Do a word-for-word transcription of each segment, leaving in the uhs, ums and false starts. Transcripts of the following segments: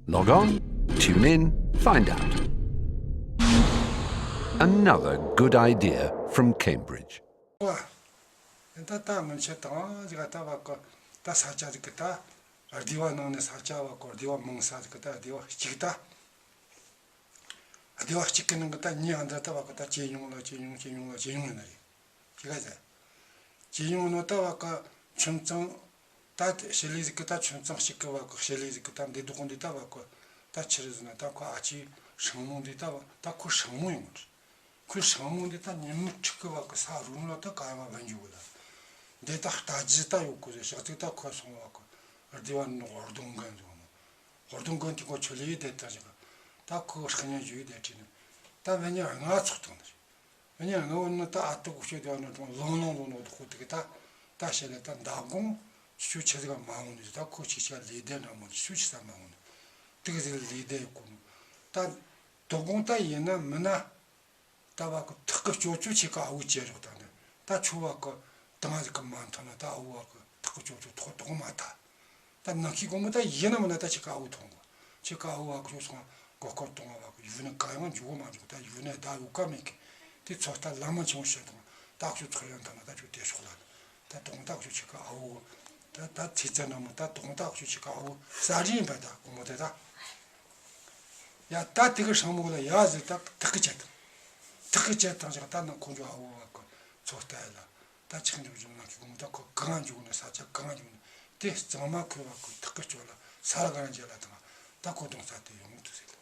Log on, tune in, find out. Another good idea from Cambridge. ཨ། ད་ལྟ་སྔོན་ཆད་དང་ཟིག་ད་བ་ཀོ་ད་ས་ཆ་ཟིག་གི་ད་སྡེ་བ་ནང་ནས་ས་ཆ་བ་ཀོ་སྡེ་བ་མང་ས་ཟིག་གི་ད་སྡེ་བ་གཅིག་ད། སྡེ་བ་གཅིག་གི་ནང་གི་ད་མྱི་ཨ་འདྲ་ད་བ་ཀོ་ད་ཇེ་ཉུང་ལ་ཇེ་ཉུང་ཇེ་ཉུང་ལ་ཇེ་ཉུང་ཡིན་ནི་རེད། ཅི་ག་ཟེར། ཇེ་ཉུང་ནོ་ད་བ་ཀོ་ཁྱིམ་ཚང་ད་ཞི་ལི་ཟིག་གི་ད་ཁྱིམ་ཚང་གཅིག་གི་བ་ཀོ་ཞི་ལི་ཟིག་གི་ད་འདི་སྡོད་གོ་འདི་ད་བ་ཀོ་ད་ཆི་རེད་ཟེར་ན་ད་ཁོ་ཨ་ཅེ་ཧྲང་མོང་འདི་ད་བ་ད་ཁོ་ཧྲང་མོང་ཡོང་གི་རེད། ཁོའི་ཧྲང་མོང་འདི་ད་ཉིན་མོ་ཁྲིག་གི་བ་ཀོ་ས་རུབ་ནོ་ད་ག་ཡ་མ་བུད་འཇུག་གི་ལ། འདི་ད་ལྟ་རྒྱུ་ད་ཡོད་གོ་ཟེར་ཞག་ཅིག་ད་ཁོ་སོང་བ་ཀོ་སྡེ་བ་ནང་ཧོར་གདོང་རྒན་ཟེར་ནོ། ཧོར་གདོང་རྒན་དེ་ཁོ་ཆུ་ལི་བསྡད་ད་ཞག་ད་ཁོ་ཧྲག་ཉེ་ཞུས་བསྡད་ཁྲིད་ནི། ད་བན་ཉི་ལྔ་ཚོགས་བཏང་ནི་རེད། ཨ་ནི་ང་བོ་ནི་ད་ཨ་ཏོ་གོ་ཤོད་དེ་བ་ནི་ཀྲུང་ལོང་ལོང་ལོང་ནོ་ཁོ་དེ་གི་ད་ད་བཤད་ལེ་ད་མདང་དགོང་ཆུ་ཆེ་ཟིག་མ་འོང་ནི་ད་ཁོ་ཆི་ཆ་ལས་དེ་འདྲ་མོ་ཆུ་ཆི་ས་མ་འོང་ནི་དེ་གི་ཟིག་ལས་དེ་གོ་ནོ་ད་དོ་དགོང་ད་ཡིན་ན་མིན་ན་ད་བ་ཀོ་ཐག་གི་ཅོ་ཅོ་ཆེ་ག་ཨ་བོ་ཅེ་རོགས་ད་ནི་ད་ཆུ་བ་ཀོ་དང་ཟིག་གི་མ་ཐོན་ན་ད་ཨ་བོ་བ་ཀོ་ཐག་གི་ཅོ་ཅོ་ཐོག་དོག་མ་ཐལ། ད་ནང་ཁའི་སྒོ་མོ་ད་ཡིན་ན་མིན་ན་ད་ཆི་ཀ་ཨུ་ཐོང་གོ། ཆི་ཀ་ཨུ་བ་ཁྱོད་སོང་མགོ་སྐོར་གཏོང་བ་བ་གི་ཡུལ་ནི་ག་ཡང་འཇུག་གོ་མ་འཇུག་ད་ཡུལ་ནི་ད་ཡོད་ཀ་མེད་གི། དེ་ཚོ་ད་ལམ་མ་ཆེན་མོ་བཤད་དང་ད་ཁྱོད་ཚོ་ཡང་ད་ན་ད་ཁྱོད་དེ་ཤོག་ལ། ད་དོང་ད་ཁྱོད་ཆི་ཀ་ཨུ། ད་ད་ཚེ་ཚད་ན་མོ་ད་དོང་ད་ཁྱོད་ཆི་ཀ་ཨུ་ས་རིན་པ་ད་གོ་མོ་དེ་ད། ཡ་ད་དེ་གི་སྲང་མོ་ལ་ཡ་ཟེར་ད་ཐག་གི་བཅད་དང་། ཐག་གི་བཅད་དང་ཞག་ད་ན་ཁོང་ཚོ་ཨུ་བ་གི་ཚོ་ལྟ་ཡ་ལ། ད་ཆག་འཇོག་འཇོག་ནང་གི་གོང་ད་ཁོ་གང་འཇུག་ནི་ས་ཆ་གང་འཇུག་ནི་དེ་གཙང་མ་ཁོས་བ་ཁོ་ཐག་གི་སྐྱོ་ལ་ས་ལ་གང་འཇལ་ལ་དང་ད་ཁོ་གདོང་ས་དེ་ཡོང་དུ་ཟེར།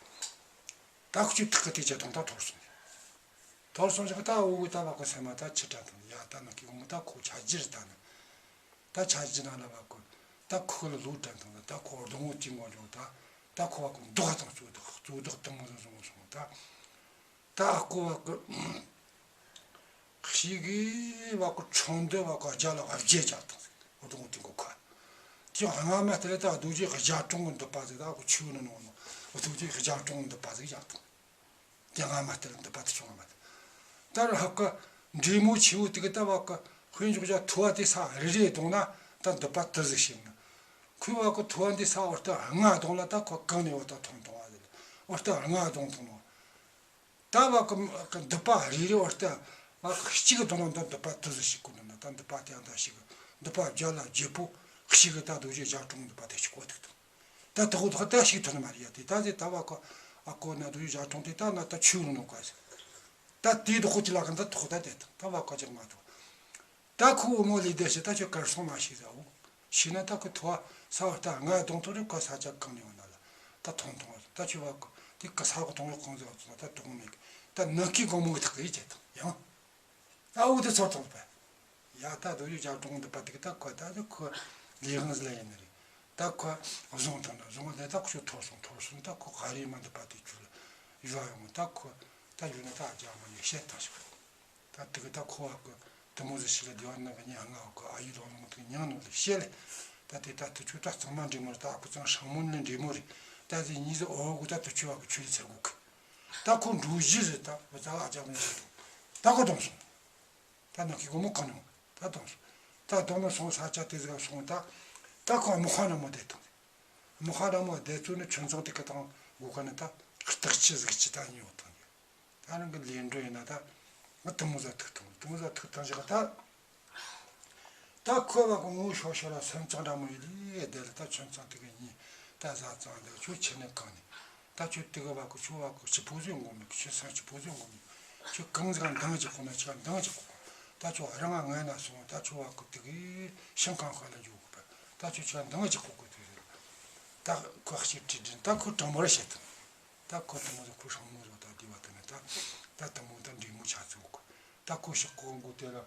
ད་ཁོ་ཆུ་ཐག་གི་དེ་ཇ་དང་ད་ཐོར་སོང་། ཐོར་སོང་ཞིག་ད་འུ་གི་ད་བ་ཁོ་སེམས་མ་ད་ཆི་དྲན་དང་ཡ་ད་ནི་གི་གོང་ད་ཁོ་ཆ་རྒྱུ་རེད་ད་ནི། ད་ཆ་རྒྱུ་ན་ལ་བ་ཁོ་ད་ཁོ་ལ་ལོ་དྲན་དང་ད་ཁོ་སྡོང་བོ་དེ་ངོ་འཇོག་ད་ད་ཁོ་བ་ཁོ་མདོག་དང་གཙོ་བདག་གཙོ་བདག་དང་མོ་བཟང་སོང་ད། ད་ཨ་ཁུ་བ་ཀི་ཤི་གི་བ་ཀི་ཁྲོང་འདོད་བ་ཀི་རྒྱ་ལ་བ་རྒྱས་རྒྱག་དང་ཟེར། འོ་དུ་འོ་དུ་གོ་ཁ། དེ་སྔ་མ་དེ་ལ་ད་རྡོ་རྗེ་རྒྱ་གྲོང་གི་འདུད་པ་ཟེར་ད་ཁུ་ཆུ་ནི་ནོ་ནོ། འོ་རྡོ་རྗེ་རྒྱ་གྲོང་གི་འདུད་པ་ཟེར་རྒྱག་དང་། དེ་སྔ་མ་དེ་ལ་འདུད་པ་དེ་བྱུང་བ་མ་དེ། ད་ར་ཧ་ཀི་འདྲེ་མོ་ཆེ་བོ་དེ་གི་ད་བ་ཀི་དཔེ་འཇོག་བྱ་ཐུ་བ་དེ་ས་རེ་རེ་གཏོང་ན་ད་འདུད་པ་དེ་ཟིག་ཤེས་ནི། ཁུ་བ་ཀི་ཐུ་བ་འདི་ས་བར་དུ་ལྔ་གཏོང་ལ་ད་ཁོ་གང་ནས་བར་དུ་ཐོན་གཏོང་བ་ཟེར། བར་དུ་ལྔ་གཏོང་ཐོང་ནོ། ད་བ་ཀི་འདུད་པ་རེ་རེ་བར་དུ་བ་ཀི་གཅིག་གི་དོན་ལ་འདི་འདུད་པ་དུ་ཟིག་ཞིག་གོ་ནི་ན་ད་འདུད་པ་དེ་ཡང་ད་ཞིག་འདུད་པ་བརྒྱ་ལ་བརྒྱད་པོ་ཞིག་གི་ད་རྡོ་རྗེ་རྒྱ་གྲོང་འདུད་པ་དེ་ཞིག་གོ་ཐུག་ཐུག་ད་དེ་གོ་ཐོག་ད་ཞིག་ཐོན་ནི་མ་རེད་ཡ། དེ་ད་ཟེ་ད་བ་ཀི་ཨ་ཀོ་ན་རྡོ་རྗེ་རྒྱ་གྲོང་དེ་ད་ན་ད་ཆུ་ནོ་ནོ་ག་ཟེར། ད་དེའི་དོག་ཁོ་ཅི་ལ་ག་ད་དོག་ད་དེ་ད་བ་ཀི་ཅིག་མ་ཐུག་ད་ཁོ་བུ་མོ་ལས་བསྡད་ཤི་ད་ཁྱོད་གར་སོང་མ་ཤེས་ཟ་འོ། ཤི་ན་ད་ཁོ་ཐུ་བ་ས་བར་ད་ལྔ་གདོང་ཐུག་རེ་ཁོ་ས་ཆ་གང་ནས་འོ་ན་ལ་ད་ཐོང་ཐོང་ད་ཁྱོད་བ་ཀི་དེ་ཀི་ས་གི་ཐོང་རེ་གང་ཟེར་བ་ད་དོག་མེད་གི། ད་ནག་གི་སྒོ་མོ་གི་ཐག་གི་ཡི་ཅེ་ཐང་ཡང་། ད་འུ་དེ་ཚོར་ཐོང་པ། ཡ་ད་རྡོ་རྗེ་རྒྱ་གྲོང་འདུད་པ་དེ་གི་ད་ཁོ་ད་ད་ཁོ་ལས་དབང་ཟིག་ལ་ཡིན་ནི་རེད། ད་ཁོ་བཟུང་ཐོང་ན་བཟུང་ལས་ད་ཁོ་ཐོར་སོང་ཐོར་སོང་ད་ཁོ་ག་རེ་མ་འདུད་པ་དེ་ཁྱོད་ལ་ཡོད་ཡོང་ད་ཁོ་ད་ཡོད་ན་ད་རྒྱ་མ་ནས་བཤད་ཐང་ཞིག་ད་དེ་གི་ད་ཁོ་བ་གི་དེ་མོ་ཟིག་ཤི་ལ་སྡེ་བ་ནང་གི་ཉ་ལྔ་བ་གི་ཨ་ཡུ་ལོང་ལོང་དེ་ཉང་ནང་ལ་བཤད་ལེ། ད་དེ་ད་དུ་ཆུ་ད་གཙང་མ་འདྲེ་མོ་རེད། ད་ཨ་ཁུ་གཙང་སྲང་མོ་ནི་འདྲེ་མོ་རེད། ད་དེ་གཉིས་ཟིག་འོ་གི་ད་དུ་ཆུ་བ་གི་ཆུ་ལི་ཚེར་གུ་གི། ད་ཁོ་འགྲོ་གཞི་ཟིག་ད་བུ་ཚ་བ་ཨ་ཅག་མི་ཟིག་ད་ཁོ་གཏོང་སོང་། ད་ནང་གི་སྒོ་མོ་གང་ནས་ད་གཏོང་སོང་། ད་གཏོང་ནས་སོང་ས་ཆ་དེ་ཟིག་སོང་ད། ད་ཁོ་མི་ཁ་ན་མོ་བསྡད་ཐང་། མི་ཁ་ན་མོ་བསྡད་ཚུལ་ནི་ཁྱོད་ཚང་དེ་གི་དང་སྒོ་ཁ་ནས་ད་རྟགས་ཆི་ཟིག་ཅི་ད་ཉོ་ཐང་། ད་རང་གི་ལས་འགྲོ་ཡིན་ན་ད་ང་དེ་མོ་ཟ་ཐུག་ཐང་། དེ་མོ་ཟ་ཐུག་ཐང་ཞིག་ད། ད་ཁོ་བ་གི་ངོ་ཤོར་ཤོར་ལ་སེམས་ཙང་འདྲ་མོ་ཡི་ལི་བསྡད་ལ་ད་ཁྱོད་ཚང་དེ་གི་ཉིན་ད་ཟ་ཙང་འདི་ཁྱོད་ཁྱེར་ནས་གང་ནས་ད་ཁྱོད་དེ་གི་བ་གི་ཁྱོད་བ་གི་ཁྱི་ཕོ་ཟོས་འགོ་མེད་གི། ཁྱོད་སང་ཁྱི་ཕོ་ཟོས་འགོ་མེད་གི། ཁྱོད་གང་ཟིག་འདང་ཅིག་གོ་ན་ཁྱོད་འདང་ཅིག་གོ་གི། ད་ཁྱོད་རང་ང་ངན་ན་སོང་ད་ཁྱོད་བ་གི་དེ་གི་ཤིང་ཁང་ཁ་ལ་འཇུག་གི་པ། ད་ཁྱོད་ཁྱོད་འདང་ཅིག་གོ་གི་དེ་ཟེར། ད་ཁོ་ཞིག་ཁྲིད་དྲིན་ད་ཁོ་དྲང་མོ་ར་བཤད་ཐུབ། ད་ཁོ་དེ་མོ་ཟིག་ཁོ་སྲང་མོ་ཟིག་ད་དེ་བ་དེ་ནས་ད་ད་དེ་མོ་ད་འདྲེ་མོ་ཆ་ཚུགས་གོ། ད་ཁོ་ཞིག་གོ་འགོ་དེ་ལ་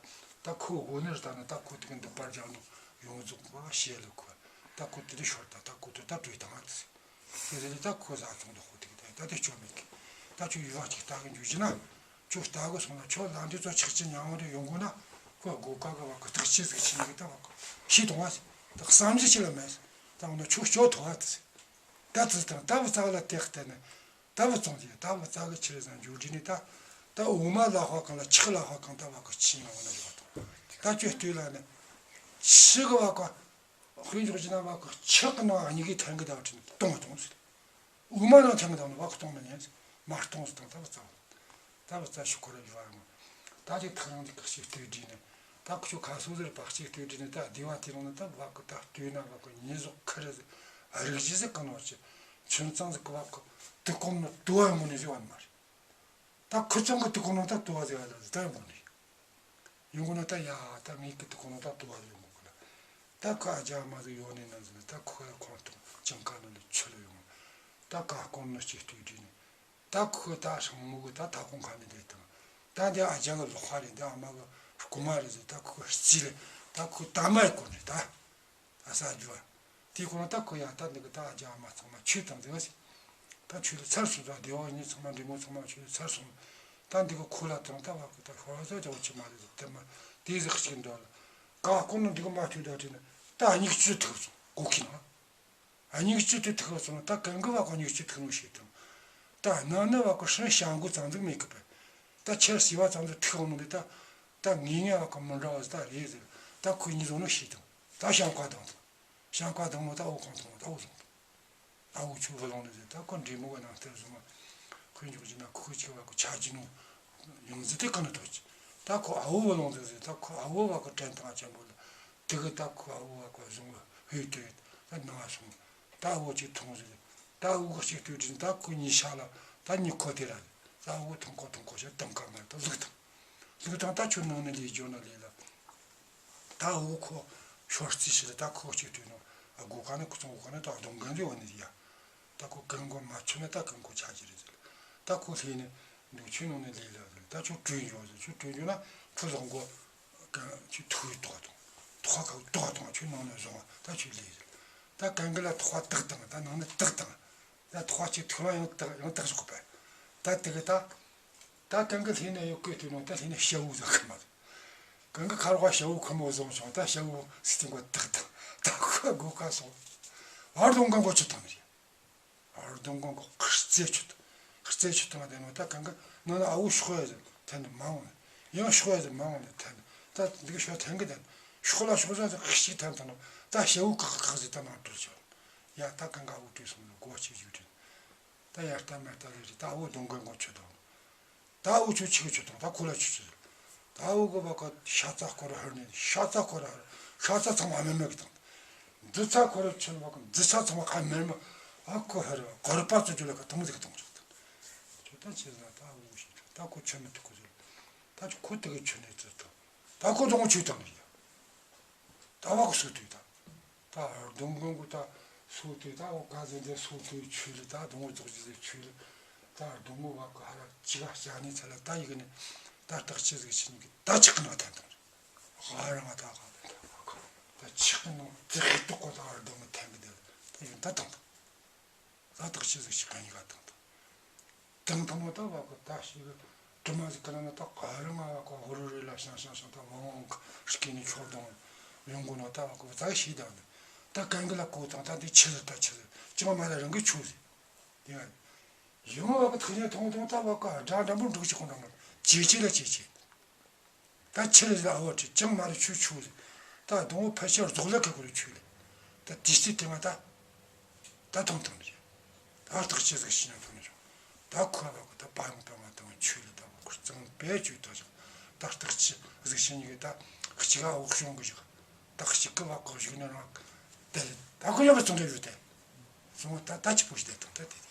ད་ཁོ་དགོ་ནི་རེད། ད་ནི་ད་ཁོ་དེ་གི་འདི་པར་རྒྱག་ནོ་ཡོང་ཟུག་གོ་བཤད་ལ་ཁོ་ད་ཁོ་དེ་ལས་ཤོར་ད་ད་ཁོ་དེ་ད་བྲོས་བཏང་ཨ་ཙི། དེ་ཟེར་ད་ཁོ་ཟ་ཚོང་དུ་ཁོ་དེ་གི་ད་ད་དེ་ཆོ་མེད་གི། ད་ཁྱོད་ཡུལ་བ་ཅིག་ལྟ་གི་འཇུག་རྒྱུ་ན་ཁྱོད་ལྟ་གི་སོང་ན་ཁྱོད་ལ་འདི་ཚོ་ཆག་ཅི་ཉང་བ་རེ་ཡོང་གོ་ན་ཁོ་སྒོ་ཀ་གི་བ་ཁོ་ཐག་ཆི་ཟིག་ཆི་ནི་གི་ད་བ་ཁོ་ཤི་གཏོང་བ་ཟེར། ད་བསམ་གཞི་ཆི་ལ་མེད་ཟེར། ད་འོ་ན་ཁྱོད་སྐྱོ་ཐོ་བ་ད་ཟེར། ད་ཙི་དང་ད་བུ་ཚ་ལ་དེ་བལྟས་ནས། ད་བུ་ཚོང་ཅི་ད་བུ་ཚ་གི་ཆི་རེད་ཟེར་འཇུག་འདྲི་ནི་ད། ད་འོ་མ་ལ་ཧོ་གང་ལ་ཆག་ལ་ཧོ་གང་ད་བ་གི་ཆི་ཡང་འོ་ན་ཡོད་དང་། ད་ཁྱོད་ལྟོས་ལ་ནི། ཆི་གི་བ་ག་དཔེ་འཇོག་ཅི་ན་བ་གི་ཆག་གི་ནང་གཉིས་ཀའི་ཐན་གི་ད་བ་ཁྲིད་ནི་གཏོང་གཏོང་ཟེར། དབུ་མ་རང་ཐེངས་དང་ནི་བ་གཏོང་མི་ཉན། མ་གཏོང་ཟིག་དང་ད་བུ་ཙམ། ད་བུ་ཙམ་ཤོག་ཁོ་ར་ཡུ་བ་རུང་། ད་ཅིག་ཐག་རིང་ཅིག་གི་ཞིག་ལྟོས་བྲིས་ནས། ད་ཁུ་ཆོ་ཁ་སོ་ཟེར་བག་ཅིག་ལྟོས་བྲིས་ནས། ད་སྡེ་བ་དེ་རུང་ནི་ད་བ་གི་ད་ལྟོས་ན་བ་གི་ཉིན་ཟོག་ཁུ་རེ་ཟིག་རིག་བཞི་ཟིག་གི་ནོ་ཅི། ཆུན་ཚང་ཟིག་གི་བ་གི་དུ་གོམ་ནི་དུ་བ་མོ་ནི་ཟིག་བ་ནི་མ་རེད། ད་ཁུ་ཚང་གི་དུ་གོམ་ནི་ད་དུ་བ་ཟིག་བ་ལ་ཟིག་ད་ཡོང་གོ་ནི་ཡོང་གོ་ན་ད་ཡ་ད་ངེད་ཀྱི་དུ་གོམ་ནི་ད་དུ་བ་ཟིག་ཡོང་གོ་གི་ལ། ད་ཁུ་ཨ་ཅག་མ་ཟིག་ཡོང་ནས་ན་ཟིག་ལ། ད་ཁུ་ཡ་ཁོང་ཐུང་ཅང་ཀ་ནི་ལ་ཆུ་ལ་ཡོང་། ད་ཀ་ཀོང་ནི་ཅིག་ལྟོས་བྲིས་ནས། ད་ཁོ་ད་སྲང་མོ་གི་ད་ཐ་ཁོང་ཁ་ནས་བསྡད་དང་། ད་འདི་ཨ་ཅག་གི་ལོག་ཁ་རེད། འདི་ཨ་མ་གི་རྐུ་མ་རེད་ཟེར། ད་ཁོ་རྩིས་རེད། ད་ཁོ་ད་མ་ཡི་གོ་ནས་ད་ད་ས་རྒྱུ་བ། དེའི་གོང་ད་ཁོ་ཡ་ད་འདི་གི་ད་ཨ་ཅག་ཨ་མ་ཚང་མ་ཆོས་དང་འདི་ག་ཟེར། ད་ཆོས་ལ་ཚར་སོང་། ད་སྡེ་བ་གཉིས་ཚང་མ་འདྲེ་མོ་ཚང་མ་ཆོས་ལ་ཚར་སོང་། ད་འདི་གི་ཁོ་ལ་དང་ད་བ་ཁོ་ད་ཤོར་བ་ཟེར་ཅང་ཆི་མ་རེད་ཟེར། དེ་མ་དེ་ཟིག་གཅིག་འདྲ་ལ། ཀ་ཀོང་ནི་འདི་གི་མ་ཐུག་ད་དྲན་ན་ད་ཨ་མྱེས་ཅི་ཐུག་སོང་གོ་ཁི་ན། ཨ་མྱེས་ཅི་དེ་ཐུག་སོང་ན་ད་གན་གི་བ་གོ་ཨ་མྱེས་ཅི་ཐུག་ནོ་ཤེས་དང་། ད་ནང་ནི་བ་གོ་སྲིན་ཤ་འགུ་ཙང་ཙིག་མེད་གི་པས། ད་ཁྱེར་སི་བ་ཙང་ཙིག་ཐུག་ནོ་ལས་ད། ད་ངེས་ངེས་བ་གོ་མི་འདྲ་བ་ཟིག་ད་རེད་ཟེར། ད་ཁོ་གཉིས་བཟུང་ནོ་ཤེས་དང་། ད་ཤང་ཀ་དང་དང་། ཤང་ཀ་དང་མོ་ད་འུ་ཁང་དང་མོ་ད་འུ་བཟུང་དང་། ད་འུ་ཆོ་བུ་ལོང་ནི་ཟེར། ད་ཁོ་འདྲེ་མོ་གི་ནང་ཐེར་བཟུང་བ། ཁོས་འཇོག་གི་ན་ཁོ་ཁོ་ཅིག་བ་གོ་ཆ་གི་ནོ་ཡོང་ཟིག་དེ་གི་ནི་ཐོ་ཅི། ད་ཁོ་ཨ་བུ་བུ་ལོང་ཟིག་ཟེར། ད་ཁོ་ཨ་བུ་བ་གོ་དྲན་དང་ཆེན་པོ་ལ། དེ་གི་ད་ཁོ་ཨ་བུ་བ་གོ་བཟུང་བ་ཧུད་དེ་ད་ནང་སོང་། ད་འུ་ཅིག་ཐོང་ཟིག། ད་འུ་གོ་ཅིག་ལྟོས་དྲིན། ད་ཁོ་གཉིས་ཤ་ལ་ད་གཉིས་ཁོ་དེ་ར། ད་འུ་ཐོང་ཁོ་ཐོང་ཁོ་ཤ་དང་ཀ་མ་ད་ལུག་དང་། ལུག་དང་ད་ཁྱོད་ནང་ནས་ལས་འཇོ་ན་ལས་ལ། ད་འུ་ཁོ་ཤོར་རྩིས་ཤི་ལ། ད་ཁོ་གཅིག་ལྟོས་ནོ་ཨ་སྒོ་ཁ་ནས་ཁོ་ཚང་སྒོ་ཁ་ནས་ད་གདོང་གན་ལས་འོ་ནི་ཡ། ད་ཁོ་གན་གོ་མ་ཆོད་ན་ད་གན་ཁོ་ཆ་གི་རེད་ཟེར། ད་ཁོ་ལྷས་ནས་འདུག་ཁྱོད་ནང་ནས་ལས་ལ་ཟེར། ད་ཁྱོད་བྲོས་འཇོ་ཟེར། ཁྱོད་བྲོས་འཇོ་ན་ཁོ་བཟང་གོ་གན་ཁྱོད་ཐུག་ཡི་ཏོག་དང་། ཐོག་ཁ་ཏོག་དང་ཁྱོད་ནང་ནས་བཟུང་བ་ད་ཁྱོད་ལས་ཟེར། ད་གན་གི་ལ་ཐོག་བཏགས་དང་། ད་ནང་ནས་བཏགས་དང་། ད་ཐོག་ཅིག་ཐུག་ལ་ཡང་བཏགས་ཡང་བཏགས་ཟོག་པ། ད་དེ་གི་ད། ད་གན་གི་ལྷས་ནས་ཡོད་གི་ལྟོས་ནོ་ད་ལྷས་ནས་ཤ་བོ་ཟ་ཁི་མ་རེད། གན་གི་ཁ་རོག་ཤ་བོ་ཁི་མོ་བཟུང་བྱུང་། ད་ཤ་བོ་སི་ཏིང་གོ་བཏགས་དང་། ད་ཁོ་སྒོ་ཁ་སོང་། ཨར་སྡོང་གན་གོ་ཆུ་བཏང་ནི་རེད། ཨར་སྡོང་གན་གོ་ཁི་རྩེ་ཆུ་བཏང་། ཁི་རྩེ་ཆུ་བཏང་དེ་ནོ་ད་གན་གི་ནང་ན་ཨ་བོ་ཤོག་ཡ་ཟེར། ཐན་ནི་མ་འོང་ནི། ཡང་ཤོག་ཡ་ཟེར། མ་འོང་ནི། ཐན་ནི་ད་འདི་གི་ཤོག་ཐན་གི་ད། ཤོག་ལ་ཤོག་ཟ་ཟེར། ཁི་ཞིག་ཐན་ཐན་ནོ་ད་ཤ་བོ་ཀག་ཀག་ཟེར། ད་ནང་དུ་ཆོད། ཡ་ད་གན་གི་ཨ་བོ་བྲོས་སོང་ནོ་སྒོ་ཕྱེ་ཞུ་དྲན། ད་ཡར་ལྟ་མར་ལྟ་ལས་རེད། ད་འུ་སྡོང་གན་གོ་ཆུ་དང་། ད་འུ་ཆོ་ཆི་གི་ཆུ་དང་། ད་ཁོ་ལ་ཆུ་ཆུ། ད་འུ་གི་བ་ག་ཤ་ཚ་ཁོ་ར་ཧར་ནས། ཤ་ཚ་ཁོ་ར་ཧར། ཤ་ཚ་ཚང་མ་མེར་མེར་གི་དང་། འདི་ཚ་ཁོ་ར་ཆུ་བ་ག་འདི་ཚ་ཚང་མ་ཁ་མེར་མེར། ཨ་ཁོ་ཧར་གོར་པ་ཚོ་ཇོ་ལ་ཁ་དུང་ཟིག་གི་དང་ཆུ་དང་། ཆུ་ད་ཆི་ཟ་ད་འུ་ཤི་ད་ཁོ་ཆུ་མི་ཐུག་གོ་ཟེར། ད་ཁོ་དེ་གི་ཆུ་ནས་ཚུར་དང་། ད་ཁོ་དང་ཆུ་དང་ཡ། ད་བ་གི་སུ་དུས་ད། ད་སྡོང་གོང་གི་ད་སུ་དུས་ད་འོ་ག་ཟེ་འདི་སུ་དུས་ཆུ་ལི། ད་སྡོང་བོ་རྫོགས་རྒྱུ་ཟེ་ཆུ་ལི། ད་སྡོང་བོ་བ་གི་ཧ་ར་ཅི་ག་ཅ་ནི་ཚ་ལ་ད་ཡི་གི་ནི་ད་རྟགས་ཅི་ཟིག་ཕྱིན་གི་ད་ཆག་གི་ནང་ཐན་དང་། ཧ་ར་ང་ད་ག་ད་ཆག་གི་ནང་དེ་ཧི་ཏོག་གོ་ད་སྡོང་བོ་ཐན་གི་དེ་ད་ཡོན་ད་དང་དང་། ད་རྟགས་ཅི་ཟིག་ཕྱིན་ག་ཡི་ག་དང་དང་། དང་ཐོག་མ་ད་བ་གི་ད་ཞིག་གི་དྲི་མ་ཟིག་གི་ནང་ན་ད་ག་རི་ང་བ་གི་ཧོ་རུ་རི་ལ་ཤང་ཤང་ཤང་ད་བང་བང་གི་སྐེ་ནས་ཁྱོར་དང་ཡོང་གོ་ནོ་ད་བ་གི་བ་ད་ཤེས་དང་ནི། ད་གན་གི་ལ་གོ་དང་ད་འདི་ཆི་ཟིག་ད་ཆི་ཟིག་ཅང་མ་ལ་རང་གི་ཆུ་ཟིག་ཡ། ཡོང་བ་གི་ཐག་ཉེ་ཐོང་ཐོང་ད་བ་གི་དགྲ་འདྲ་མོ་འགྲོ་ཅི་ཁོང་འདྲ་མོ་ཇེ་ཆེ་ལ་ཇེ་ཆེ། ད་ཆི་ལ་ཟེར་ཨ་བ་ཁྲི་ཅང་མ་རེད་ཆུ་ཆུ་ཟེར། ད་སྡོང་བོ་ཕལ་ཆེར་རྫོགས་ལ་ཁ་ཁོ་རེ་ཆུ་ལ། ད་དེ་སྲིད་དེ་མ་ད། ད་ཐོང་ཐོང་རེད། ད་རྟགས་ཅི་ཟིག་ཤི་ན་ཐོང་རེད། ད་ཁོ་བ་གི་ད་པ་ཡོང་པ་མ་ཐོང་ཆུ་ལ་ད་བ་ཁོ་གཙང་པས་ཆུ་ད་ཞིག་ད་རྟགས་ཅི་ཟིག་ཤི་ནི་གི་ད་གཅིག་ག་འོག་ཤོང་གི་ཞིག་ད་གཅིག་གི་བ་གོ་ཞིག་ན་རང་དེ་ལ་ད་ཁོ་ཡོད་པ་ཚོང་རེ་ཡོད་དེ། སོང་བ་ད་ད་ཅི་པོ་ཞིག་དེ་ཐོང་ད་དེ།